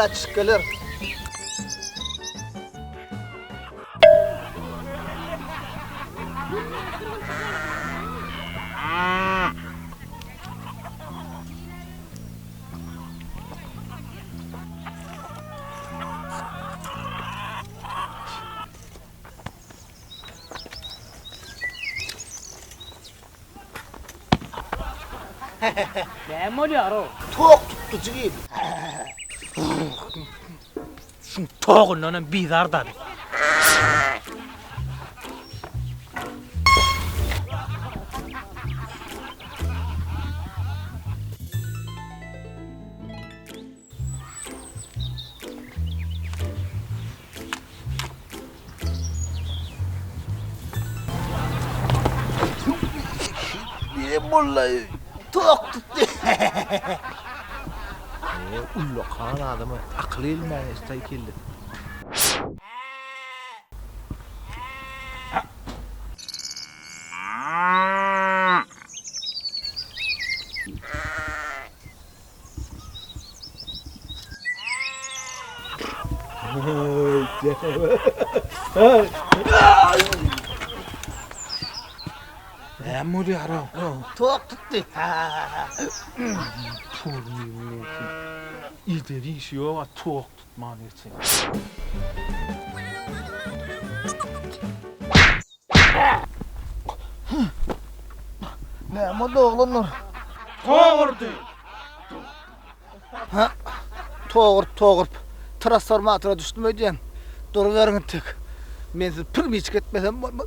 Braçyk geler. Näme bolýar-ow? Tok tutdy jigim. Şuň togundanam bizar da biz. Diýen mollaý tok tutdy. Ullakan adama akyl gelmän geçdi-aý kellesi. Näme bolýar-ow? Tok tutdy. Ideri işi ýok-a tok tutman geçen. Näme boldy oglanlar? Tok urdy. Ha, toguryp toguryp transformatora düşdüm öýdýän. Duruberiň entek. Men sizi pirmiçik etmesem bolmaz.